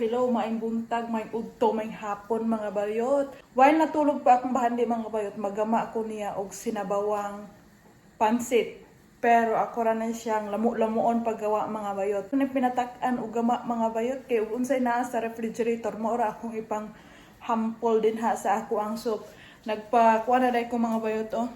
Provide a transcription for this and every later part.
Hello, maayong buntag, maayong udto, maayong hapon, mga bayot. While natulog pa akong bahandi, mga bayot, magama ako niya og sinabawang pansit. Pero ako ra na siyang lamu-lamuon paggawa, mga bayot. Ano pinatak-an og gama, mga bayot, kay ug unsay naa sa refrigerator mao ra akong ipang hampol din ha sa ako ang soup. Nagpa kuha na dai ko, mga bayot, oh.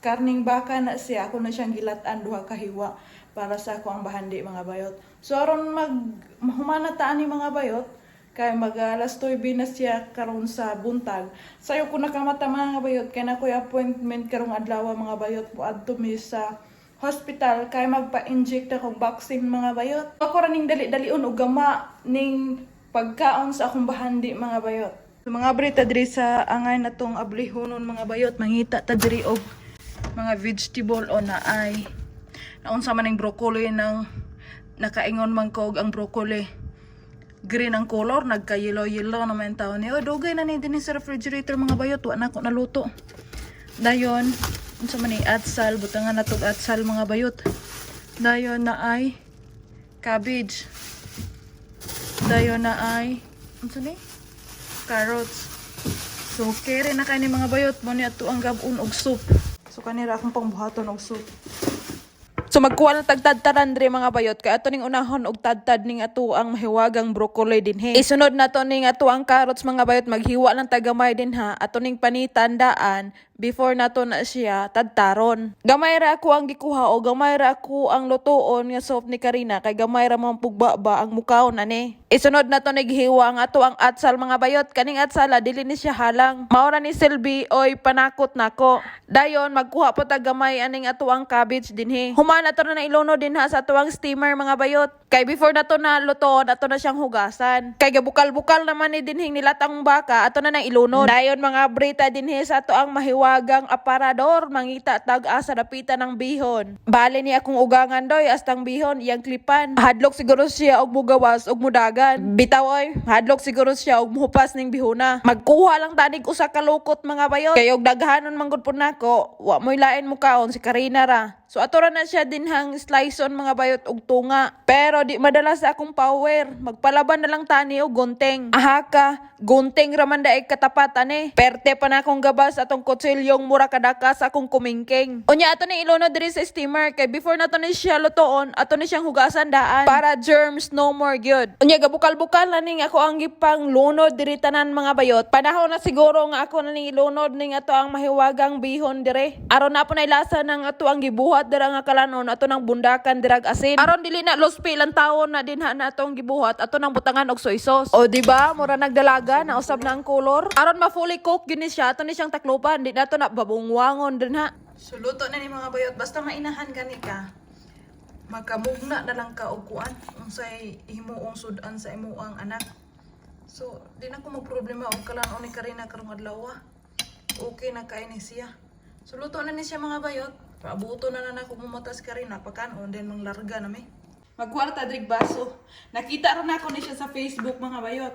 Karning baka na siya, ako na siyang gilatan duha ka hiwa para sa ako ang bahandi, mga bayot. So aron mag mahumana ta ani, mga bayot, kay mag alas 9 na siya karon sa buntag. Sayo ko nakamata, mga bayot, kay na ko'y appointment karong adlaw, mga bayot, adto mi sa hospital kay magpa-inject akong vaccine, mga bayot. Ako ra ning dali-dalion og gama ning pagkaon sa akong bahandi, mga bayot. So, mga brita diri sa angay na tong ablihonon, mga bayot, mangita ta diri og mga vegetable o na ay naunsa man ning broccoli nang nakaingon man ko og ang broccoli green ang color, nagka yellow yellow naman taon ni. Oh, dugay na ni dinhi sa refrigerator, mga bayot, wa na ko naluto. Dayon, unsa man ni, atsal, butangan na tog atsal, mga bayot. Dayon na ay cabbage. Dayon na ay unsa ni, carrots. So kere na kay ni, mga bayot, mo ni ato ang gab-on og soup. So kanira akong pangbuhaton og soup. So magkuha na tagtadtaran diri, mga bayot, kay ato ning unahon og tadtad ning ato ang mahiwagang broccoli dinhi. Isunod na to ning ato ang carrots, mga bayot, maghiwa lang tagamay din ha. Ato ning panitandaan before nato na siya tadtaron. Gamay ra ako ang gikuha o gamay ra ako ang lutuon nga soup ni Karina kay gamay ra man pugbaba ang mukaon ani. Isunod na to naghiwa ang ato ang atsal, mga bayot. Kaning atsala dili ni siya halang. Maora ni Silbi oy panakot nako. Dayon magkuha po tag gamay aning ato ang cabbage dinhi. Human ato na ilunod din ha sa ato ang steamer, mga bayot. Kay before na to na lutoon, ato na siyang hugasan. Kay gabukal-bukal naman ni dinhing nilatang baka, ato na nang ilunod. Dayon mga brita dinhi sa ato ang mahiwagang aparador, mangita tag asa dapitan ng bihon. Bale ni akong ugangan doy, astang bihon iyang klipan. Hadlok siguro siya og mugawas og mudagan. Bitaw oy, hadlok siguro siya og muhupas ning bihona. Magkuha lang tanig usa ka lukot, mga bayot. Kay og daghanon man gud pud nako, wa mo'y lain mo kaon si Karina ra. So ato ra na siya dinhang slice on, mga bayot, og tunga. Pero di madala sa akong power. Magpalaban na lang tani og gunting. Aha ka, gunting ra man daig katapat ani. Perte pa na akong gabas atong kutsilyong mura kadaka sa akong kumingking. Unya ato ni ilunod diri sa steamer kay before nato ni siya lutoon, ato ni siyang hugasan daan para germs no more good. Unya gabukal-bukal na ning ako ang gipang lunod diri tanan, mga bayot. Panahon na siguro nga ako na ning ilunod ning ato ang mahiwagang bihon dire. Aron na po na lasa ng ato ang gibuhat dira nga kalanon, ato nang bundakan dirag asin. Aron dili na luspi lang tawon na dinha na atong gibuhat, ato nang butangan og soy sauce. O di ba, mura nagdalaga na usab na ang color. Aron ma-fully cook gini siya, ato ni siyang taklupan, di nato na babungwangon dinha. So luto na ni, mga bayot, basta mainahan gani ka. Makamugna na lang ka og kuan unsay himuong sudan sa imuang anak. So di na ko magproblema og kalan-on ni Karina karong adlaw. Okay na kay ni siya. So luto na ni siya, mga bayot. Paabuto na na nako mumatas Karina pagkaon, then manglarga na mi. Magkuha ta drig baso. Nakita ra nako ni siya sa Facebook, mga bayot.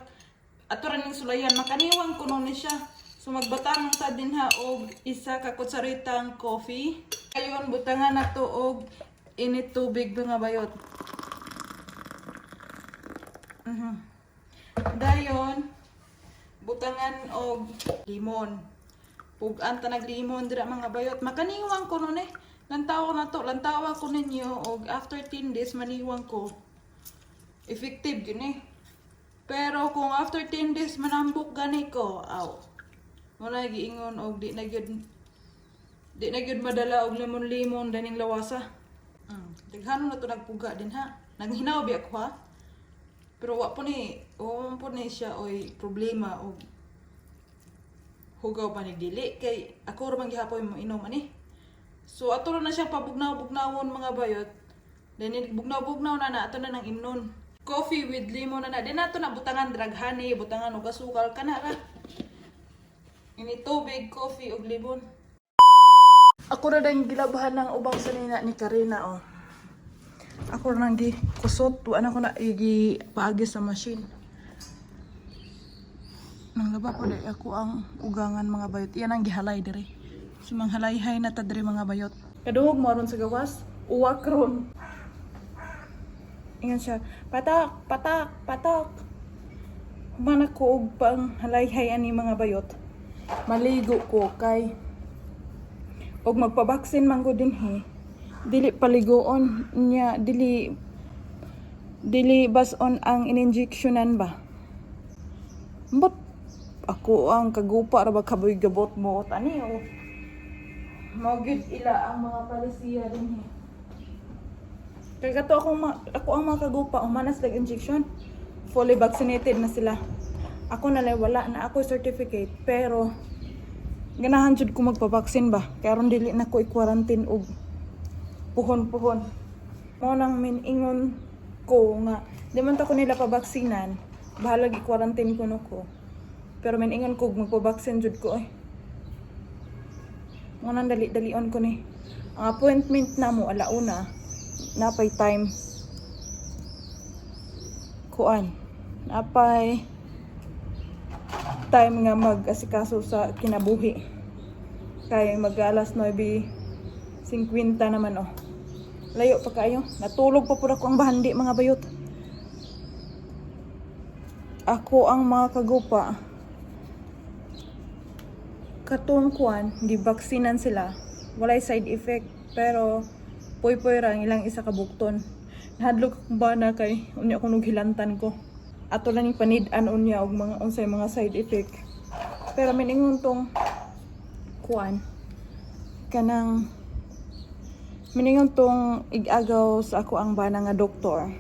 Ato ra ning sulayan, makaniwang kuno ni siya. So magbatang ta din ha og isa ka kutsaritang coffee. Ayon butangan na to og init tubig, mga bayot. Dayon butangan og limon. Pugan ta nag limon dira, mga bayot. Makaniwang ko nun eh. Lantawa na to, lantawa ko ninyo og after 10 days maniwang ko. Effective yun eh. Pero kung after 10 days manambok gani ko, aw. Wala giingon og di na gyud madala og limon-limon daning lawasa. Daghanon na to nagpuga din ha. Naghinaw biya ko ha. Pero wa po ni siya oy problema og hugaw pa ni dili kay ako ra man gihapon mo inom ani. So ato ra na siya pabugnaw-bugnawon, mga bayot. Then bugnaw-bugnaw na na ato na nang imnon. Coffee with lemon na na. Di nato na butangan drag honey, butangan og asukal kana ra. Ini tubig, coffee ug limon. Ako ra dang gilabhan ng ubang sanina ni Karina oh. Ako ra nang gi kusot, wa na ko na igi paagi sa machine. Nang laba ko dai ako ang ugangan, mga bayot. Iyan ang gihalay dire. So manghalay-hay na ta diri, mga bayot. Kaduhog mo aron sa gawas, uwak ron. Ingan siya, "Patak, patak, patak." Human ako og pang halayhay ani, mga bayot. Maligo ko kay og magpabaksin man ko dinhi. Dili paliguon niya, dili bas-on ang ininjectionan ba. But ako ang kagupa ra ba kaboy gabot mo ani o. Mao gyud ila ang mga palisiya dinhi. Kay kato ako ang mga kagupa human na sila injection. Fully vaccinated na sila. Ako na lang wala na ako certificate, pero ganahan jud ko magpa-vaccine ba. Kay aron dili na ko i-quarantine og puhon-puhon. Mao nang miningon ko nga di man ta ko nila pabaksinan, bahalag i-quarantine ko no ko. Pero miningon ko magpa-vaccine jud ko ay. Mao nang dali-dalion ko ni. Ang appointment na mo alauna, napay time kuan. Napay time nga mag-asikaso sa kinabuhi. Kay mag alas 9:50 naman oh. Layo pa kayo. Natulog pa pud ako ang bahandi, mga bayot. Ako ang mga kagupa. Katong kuan, di vaksinan sila. Walay side effect. Pero puy-puy ra ang ilang isa ka bukton. Nahadlok akong bana kay unya ko hilantan ko. Ato lang yung panid-an unya og mga unsay mga side effect. Pero miningon tong kuan kanang miningon tong igagaw sa ako ang bana nga doktor.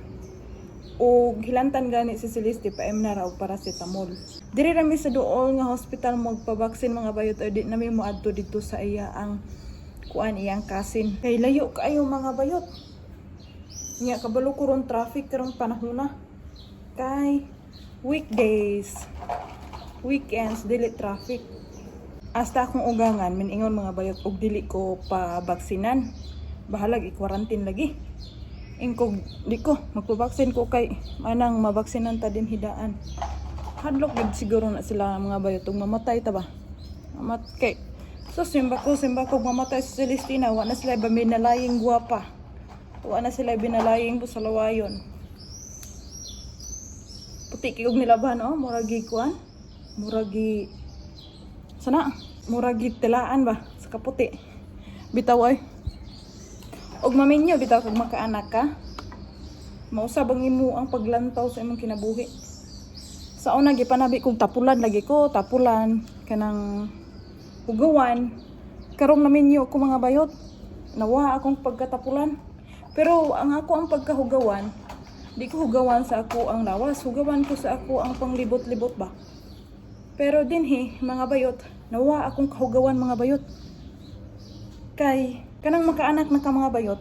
O hilantan gani si Celeste, paem na raw paracetamol. Diri ra mi sa duol nga hospital magpabaksin, mga bayot, o di nami moadto didto sa iya ang kuan, iyang cousin. Kay layo kaayo, mga bayot. Nya kabalo ko ron traffic karong panahona. Kay weekdays, weekends dili traffic. Hasta akong ugangan miningon, mga bayot, og dili ko pa baksinan. Bahalag i-quarantine lagi. Ingkog di ko magpabaksin ko kay manang mabaksinan ta din hidaan. Hadlok gid siguro na sila, mga bayot, ug mamatay ta ba. Mamat kay so simba ko mamatay sa Celestina, wa na sila ba binalaying guwapa. Wa na sila binalaying busalawayon. Puti kay og nilaban oh, murag gi kuan. Murag gi sana, murag gi tilaan ba sa kaputi. Bitaw ay. Og maminyo bitaw kag makaanak ka. Mausab ang imo ang paglantaw sa imong kinabuhi. Sa una gipanabi kong tapulan lagi ko, tapulan kanang hugawan. Karong naminyo ko, mga bayot, nawa akong pagkatapulan. Pero ang ako ang pagkahugawan, di ko hugawan sa ako ang lawas, hugawan ko sa ako ang panglibot-libot ba. Pero dinhi, mga bayot, nawa akong kahugawan, mga bayot. Kay kanang makaanak na ka, mga bayot,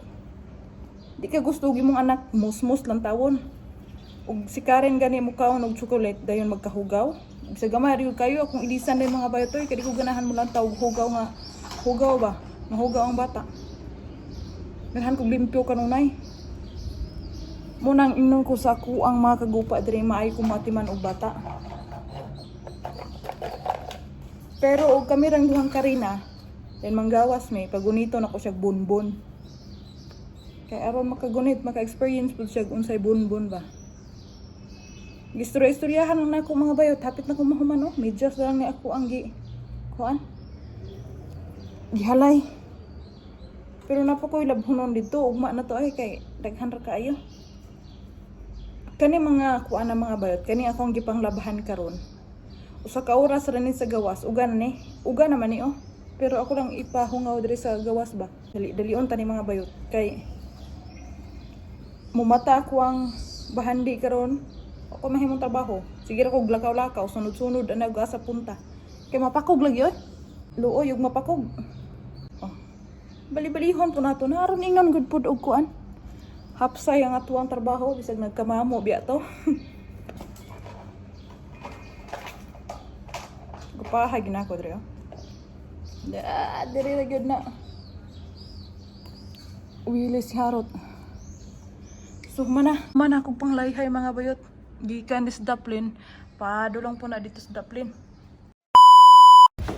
di ka gusto og imong anak musmus lang tawon. Ug si Karen gani mo kaon og chocolate dayon magkahugaw. Ug sa gamay gyud kayo akong ilisan din, mga bayot, oy, kay di ko ganahan mo lang tawg hugaw nga hugaw ba. Mahugaw ang bata. Ganahan kog limpyo kanunay. Munang ingnon ko sa ako ang mga kagupa diri, maayo ko matiman og bata. Pero og kami rang duhang Karina, then manggawas may pagunito na ko siya bonbon. Kay aron makagunit, maka-experience pud siya unsay bonbon ba. Gistorya-istoryahan lang nako, mga bayot, hapit na ko mahuman oh. Medyas lang ni ako ang gi kuan. Gihalay. Pero napa ko'y labhonon dito, ugma na to ay kay daghan ra kaayo. Kani mga kuan na, mga bayot, kani akong gipanglabahan karon. Usa ka oras ra ni sa gawas, uga na ni. Uga naman ni oh. Pero ako lang ipahungaw diri sa gawas ba. Dali dalion ta ni, mga bayot, kay mumata ako ang bahandi karon. Ako mahimong trabaho. Sige ra kog lakaw-lakaw, sunod-sunod ana og asa punta. Kay mapakog lagi oy. Luoy ug mapakog. Oh. Bali-balihon po nato na aron ingnon gud pud og kuan. Hapsay ang atuang trabaho bisag nagkamamo biya to. Gupahay gina ko diri oh. Da, diri ra gyud na. Wili si Harot. So mana, mana akong panglayhay, mga bayot. Gikan ni sa Daplin. Padulong po na dito sa Daplin.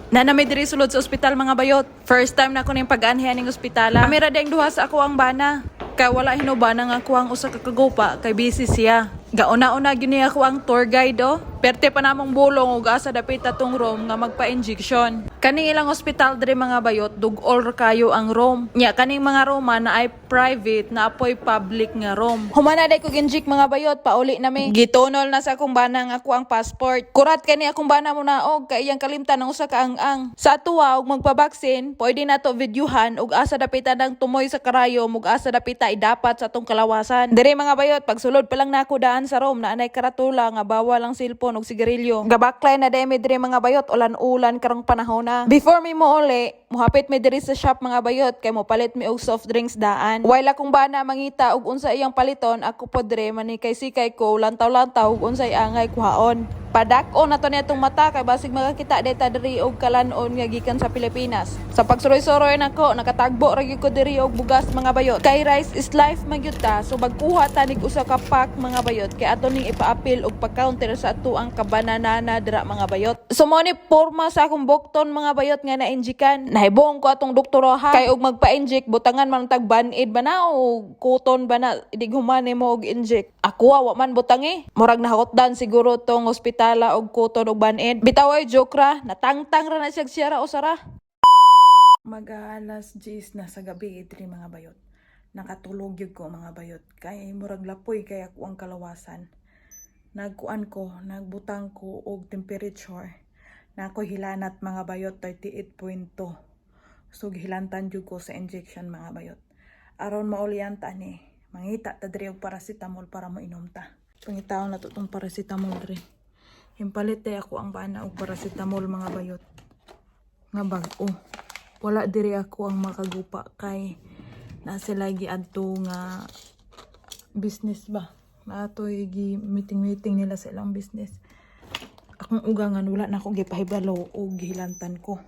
Na may diri sulod sa ospital, mga bayot. First time na ko ning pag-anhian ning ospitala. Kami ra ding duha sa ako ang bana. Kay wala hinubana nga ako ang usa ka kagupa kay busy siya. Gauna-una gyud ni ako ang tour guide oh. Perte pa namong bulong ug asa dapit atong room nga magpa-injection. Kaning ilang ospital diri, mga bayot, dug-ol ra kayo ang room. Nya kaning mga room na ay private na apoy public nga room. Humana day kog inject, mga bayot, pauli na mi. Gitunol na sa akong bana nga ako ang passport. Kurat kani akong bana mo naog kay iyang kalimtan ang usa ka ang-ang. Sa atuwa og magpa-vaccine, pwede nato videohan ug asa dapitan ang tumoy sa karayom ug asa dapita idapat sa atong kalawasan. Dire, mga bayot, pagsulod pa lang nako daan sa room na anay karatula nga bawal ang cellphone ug sigarilyo. Gabaklay na demi dire, mga bayot, ulan-ulan karong panahon na. Before mi mo uli, muhapit mi diri sa shop, mga bayot, kay mopalit mi og soft drinks daan. While akong bana mangita og unsa iyang paliton, ako po dire manikay sikay ko lantaw-lantaw ug unsay angay kuhaon. Padak-o na to niya itong mata kay basig makakita deta diri og kalanon nga gikan sa Pilipinas. Sa pagsuroy-suroy nako, nakatagbo ra gyud ko diri og bugas, mga bayot. Kay rice is life man gyud ta, so magkuha ta nig usa ka pack, mga bayot, kay ato ning ipaapil og pa-counter sa ato ang kabananana dira, mga bayot. So mo ni porma sa akong bukton, mga bayot, nga na-injikan. Nahibong ko atong doktor ha. Kay og magpa-inject butangan man tag band-aid ba na o cotton ba na idig humane mo og inject. Ako wa man butangi. Murag nahakotdan siguro tong ospitala og cotton og band-aid. Bitaw ay joke ra, natangtang ra na siya siya ra usara. Mag-aalas 10 na sa gabi diri, mga bayot. Nakatulog gyud ko, mga bayot. Kay murag lapoy kay ako ang kalawasan. Nagkuan ko, nagbutang ko og temperature. Na ako hilanat, mga bayot, 38.2. So gihilantan jud ko sa injection, mga bayot. Aron maulian ta ni, mangita ta diri og paracetamol para moinom ta. Pangitaon na to tong paracetamol diri. Himpalit tay ako ang bana og paracetamol, mga bayot, nga bag-o. Wala diri ako ang makagupa kay na sila giadto nga business ba. Naatoy gi meeting meeting nila sa ilang business. Akong ugangan wala na ako gipahibalo og gihilantan ko.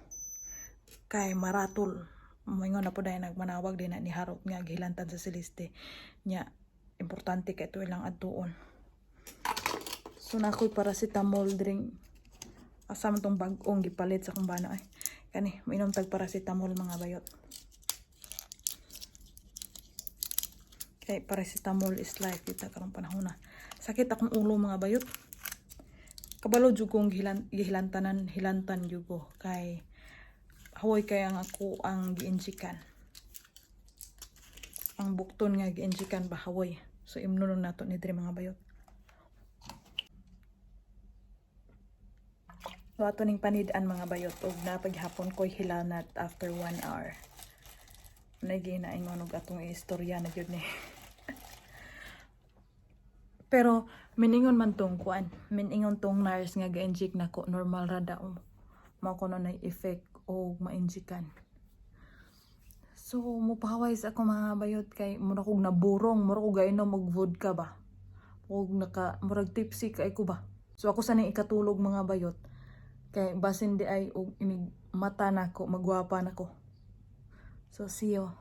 Kay maratol. Moingon na po dahil nagmanawag din na ni Harot nga gihilantan sa Celeste. Nya importante kay ito ilang adtuon. So na ako'y paracetamol drink. Asa man tong bag-ong gipalit sa akong bana ay. Kani, mainom tag paracetamol, mga bayot. Kay paracetamol is life kita karong panahon na. Sakit akong ulo, mga bayot. Kabalo jud kong gihilantanan, hilantan jud ko kay hawoy kay ang ako ang giinjikan. Ang bukton nga giinjikan ba hawoy. So imnon nato ni diri, mga bayot. So ato ning panid-an, mga bayot, og napaghapon ko'y hilanat after one hour. Nagi na ingon og atong istorya na gyud ni. Pero miningon man tong kuan, miningon tong nurse nga ga-inject nako, normal ra daw. Mao kuno na effect og ma-injectan. So mopahaway sa ako, mga bayot, kay mura kog naburong, mura kog gainom og vodka ba. Og naka murag tipsy kay ko ba. So ako sa ning ikatulog, mga bayot, kay basin di ay og inig mata nako magwapa nako. So see you.